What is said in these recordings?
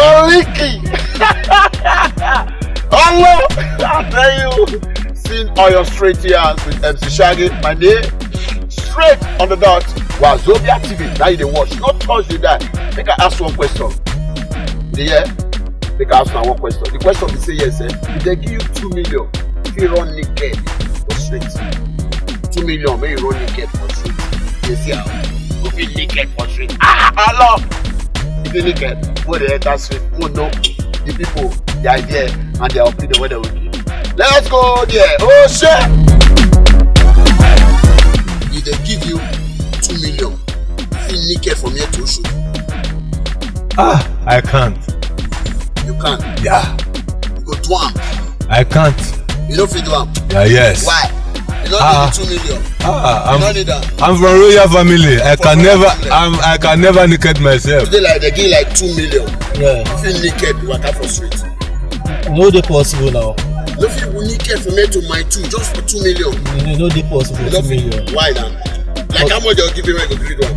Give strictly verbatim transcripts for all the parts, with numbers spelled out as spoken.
Oliki. Hello, I tell you. Seen on your straight ears with M C Shaggy. My name straight on the dot. Wazobia T V. Now you dey watch. No touch the die. Make I ask one question. You dey hear? Make I ask now one question. The question be say yes, eh? If they give you two million, if you run naked for street, two million, make you run naked for street. You see how? You feel naked for street. Ah, hello. If you naked, go the enter street. Go know the people, the idea, and their opinion where they will give. Let's go there. Oh shit! If they give you two million, you feel naked from here to Oshogbo. Ah, I can't. You can't. Yeah. You go do am. I can't. You no fit do am. Yeah, yes. Why? You no Ah. need the two million. Ah, You I'm, no need am. I'm from royal family. I From can royal never, family. I'm, I can never naked myself. Today, like, they give, like, two million. Yeah. You feel naked, waka for street. No dey possible now. No fit naked from here to my two, just for two million. No, no dey possible, You no two fit. million. Why now? Like, But how much they'll give you when you grade one?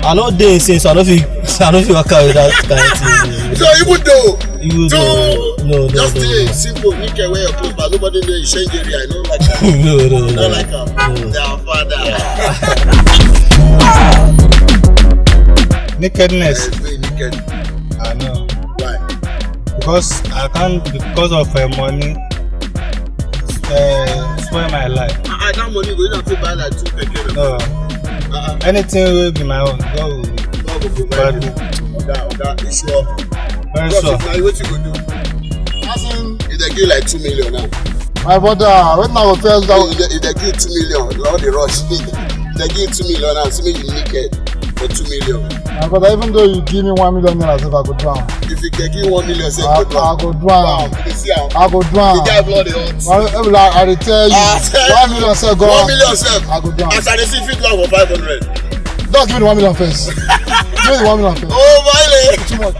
I no dey insane, so I no fit, I no fit work out with that kind of thing. So even though Even two, though, no, no, just no, stay no. simple, naked, wear your clothes, but nobody know you change area. I don't like that. No, no, I no. don't like am. No. Their father. Nakedness. Yes, be naked. I know. Why? Because I can't, because of uh, money, uh, spoil my life. Ah, ah, that money go use am fit buy like two keke. No. Uh-uh. Anything will be my own. God will God go provide provide you. me. Oga, oga, you sure? Very Bros, sure. if na you, wetin you go do? As in, If they give like two million now, My brother, when I go first down. if they, if they give two million, you all dey rush. If they give two million now, see me you naked for two million. My brother, even though you give me one million naira, sef, I go do am. If you get give one million, say I, go do I am. go do am. Wow, you dey see am. I go do am. The guy blow the hot. Well, eh, like I dey tell you, Ah, one million sef, go One on. million sef. I go do am. As I dey see, fit do am for five hundred. Just give me the one million first. Give me the one million first. Oh, my Too much.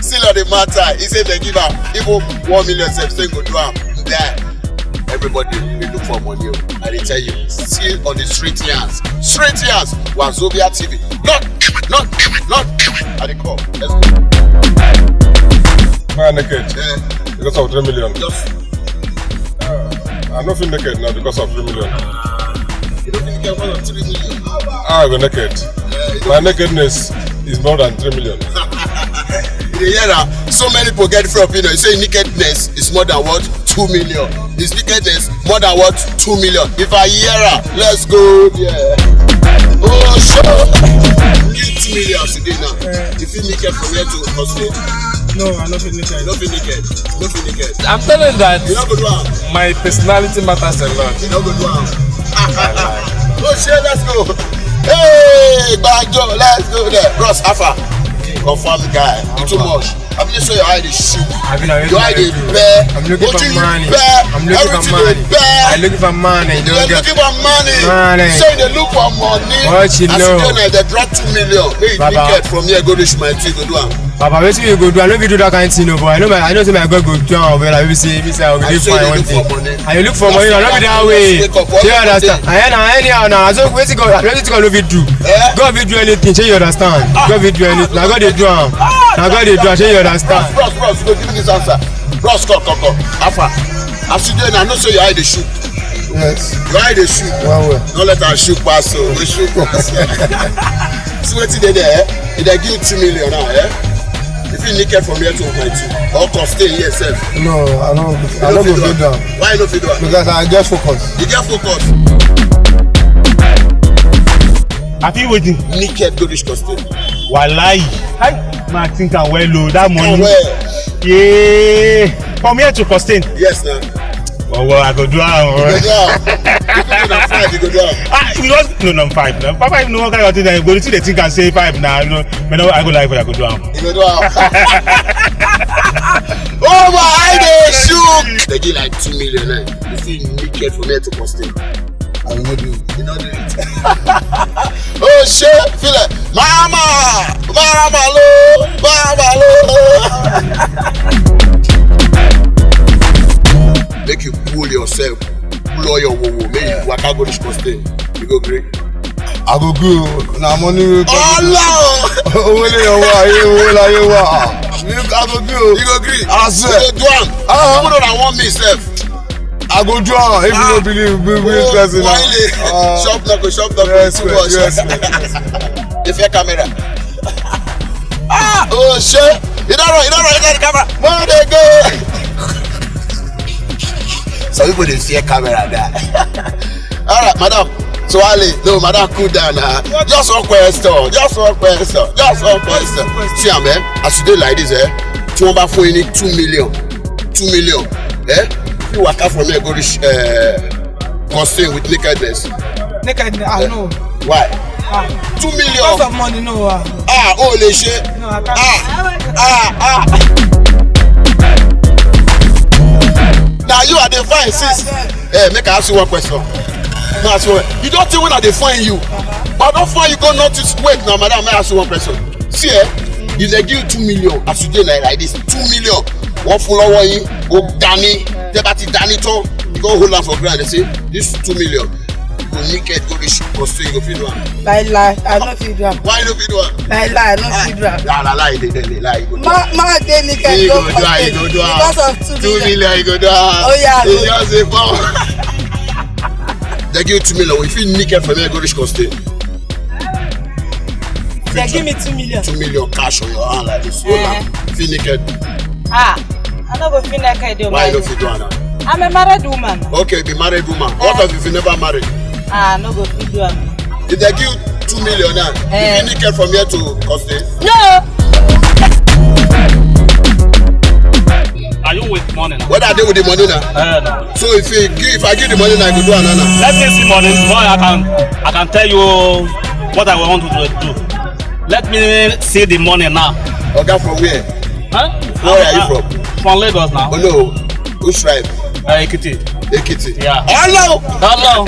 Still on the matter, he said they give am even one million sef, say go do am. There, everybody will look for money. Oh. I dey tell you, still on the street yards, street yards. Wazobia T V, not, not, not. I dey call. Let's go. Man naked Yeah. because of three million. Just Uh, I no fit naked now because of three million. You don't think you can one of three million? I go naked. My nakedness is more than three million. You dey hear am? So many people get free opinion. You say nakedness is more than what? Two million. Is nakedness more than what? Two million. If I hear am, let's go there. Oh, sure. Give two million as you dey now. You fit naked from here to Osun State. No, I no fit naked. You no fit naked. You no fit naked. I'm telling you that You no go do am. my personality matters a lot. You no go do am. Oh, shey, let's go. Hey, Banjo, let's go there. Bros, Alpha, confirm guy. You too much. I believe say your eye dey shook. I been already Your eye dey like you. Bear. I'm looking for Ojú you money. Bear. I'm looking for Everything money. dey bear. I'm looking for money. You Don't get looking for money. Money. So you dey look for money. What you As know? you dey now, they drop two million. Make you Baba. naked from here, go reach my two, go do am. Papa, wetin you go do? I no fit do that kind thing, no, but I know my, I know say my God go do am well. I will say, me say I will I dey say fine you one look day. for money. I look for That's money, I no why be that I way. wake up. What Do you you understand? say? I na anyhow now. So wetin go, wetin go no fit do? Eh? God fit do anything. Shey you understand? God fit do anything. Na God dey do am. Na God dey do am. Shey you understand? Bros, bros, bros, you go give me this answer. Bros, come, come, come. Alpha, as you dey now, I know say your eye dey shook. Yes. Your eye dey shook. Well, well. No let am shook pass o. Dey shook pass. See wetin dey there, eh? If they give you two million now, eh? If you naked from here to my two, or come stay here sef. No, I no, I You no no fit go do fit am. down. Why you no fit do am? Because I get focus. You get focus. I feel waiting. Naked go reach Costain. Wallahi. Hi. Man, I think I well low. That money. Well. Yeah. From here to Costain. Yes, now. Oh, well, I go do am. You go do am. You go do am five, you go do am. Ah, you just no, no, five. No, five, five, no, what kind of thing? I go to the thing and say five now. No, but no, I go like I go do am. You go do am. Oh my, I dey shook. They give like two million. Eh? You see, naked from here to Costain. I will not do it. You not do it. Oh shit, feel it. Mama, mama lo, mama lo. Make you pull yourself, pull all your wowo. Make you waka go reach Costain. You go gree. I go gree o. Na money wey come. Ọlọ́run. Owó lè yọ wá, ayé owó láyé wá. I go gree o. You go gree? I swear. You go do am. Ah. Even though na one me sef. I go do am if you no believe, be, be person na. Wale. Ah. Shop lock, shop lock, yes, too much. Yes, yes. If your camera. Ah, oh shit. You don't know, you don't know, you got the camera. Where they go? Some people dey fear camera, guy. All right, madam. So Ali, no, madam, cool down now. Just one question, just one question, just one question. See am, eh? As you dey like this, eh? Tí wọ́n bá fún yín ní two million, two million, eh? You waka from here go reach, eh, Costain with nakedness. Naked, ah, no. Why? Ah. Two million. Because of money, no. Ah. Ah, o lè ṣe. No, I can't. Ah, ah, ah. Now you are the fine sis. Eh, make I ask you one question. Make I ask you one. You don't think when I dey find you, but I don't find you go notice. Wait now, madam, may I ask you one question? See, eh, if they give you two million, as you dey like, like this, two million, wọ́n fún lọ́wọ́ yín, o dání, tẹ́ bá ti dání tán, you go hold am for ground, they say, "This two million, you go naked, go reach Costain, you go fit do am." Lie, lie, I no fit do am. Why you no fit do am? Lie, lie, I no fit do am. Lie, lie, lie, dey, dey, dey, lie, you go do am. Ma, ma, dey naked, you go do am, you go do am. Because of two million. Two million, you go do am. Oh, yeah, you go. Just dey form. They give you two million, if you naked from here, go reach Costain. They give me two million. Two million cash on your hand like this. Hold am. Eh. Feel naked. Ah, I no go feel naked, oh. Why you no fit do am now? I'm a married woman. Okay, be married woman. Eh. What if you never married? Ah, I no go fit do am. If they give you two million now, eh, you feel naked from here to Costain? No. Are you with money now? Whether I dey with the money now? Eh, no. So if you give, if I give the money now, you go do another. Let me see money before I can, I can tell you what I want to do. Let me see the money now. Oga, from where? Huh? Where are you from? From Lagos now. Oh no, which tribe? Uh, Ekiti. Ekiti. Yeah. Hello. Hello.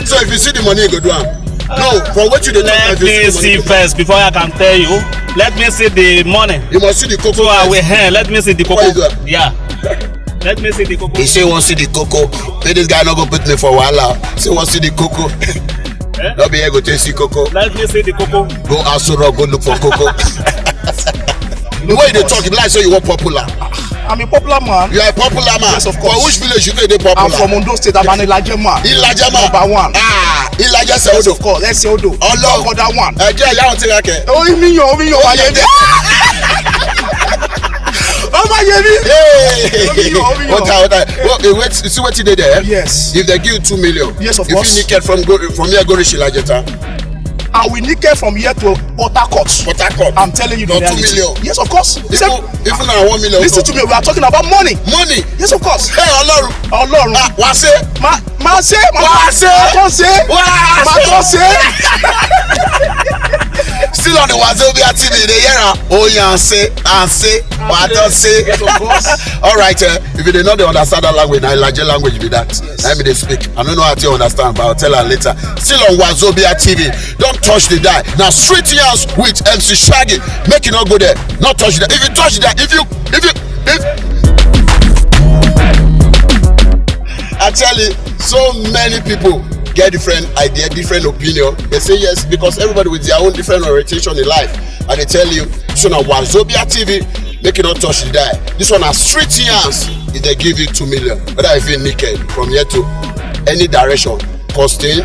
So if you see the money, you go do am. No, from what you dey talk, let me see first before I can tell you. Let me see the money. You must see the coco. So I will, eh, let me see the coco. Before you do am. Yeah. Let me see the coco. He say he wan see the coco. Say this guy no go put me for wahala. Say he wan see the coco. Eh? No be here go take see coco. Let me see the coco. Go Aso Rock, go look for coco. The way you dey talk, e be like say you wan popular. I'm a popular man. You are a popular man. Yes, of course. For which village you dey popular? I'm from Ondo State. I'm an Ilaje man. Ilaje man. Number one. Ah, Ilaje Ese Odò. Yes, of course. Ese Odò. Ọlọ́run. Number one. Ẹ jẹ́ ìyá àwọn tí ra kẹ̀. Orí mi yàn, orí yàn, wáyé mi. Ọmọ yẹn mi. Hey. Orí yàn, orí yàn. What time, what time? Well, eh, wait, you see wetin dey there? Yes. If they give you two million, yes, of course. If you naked from go, from here go reach Ilaje town. I will naked from here to Port Harcourt. Port Harcourt. I'm telling you the reality. Not two million. Yes, of course. Even, even na one million. Listen to me. We are talking about money. Money. Yes, of course. Hey, Ọlọ́run. Ọlọ́run. Ah, wá ṣe. Ma, ma ṣe. Ma, wá ṣe. Ma tọ́ ṣe. Wá ṣe. Ma tọ́ ṣe. Still on the Wazobia T V, you dey hear am? Oh, yeah, I say, I say, wá tọ́ ṣe. Yes, of course. All right, eh, if you dey no dey understand that language, na Ilaje language be that. Yes. Let me dey speak. I don't know how to understand, but I'll tell her later. Still on Wazobia T V. Don't touch the die. Now, Street Yarns with M C Shaggy. Make you not go there. Not touch that. If you touch that, if you, if you, if I tell you, so many people get different idea, different opinion. They say yes because everybody with their own different orientation in life. And they tell you, so now Wazobia T V, make you not touch the die. This one na Street Yarns. If they give you two million, whether you feel naked from here to any direction, Costain,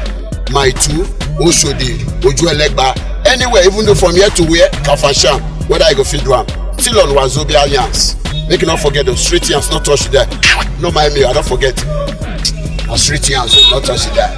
Mile Two, Oshodi, Ojuelegba, anywhere, even though from here to where, Kafasham, whether you go fit do am. Still on Wazobia Yarns. Make you not forget the Street Yarns, not touch there. No mind me, I don't forget. Na Street Yarns, not touch there.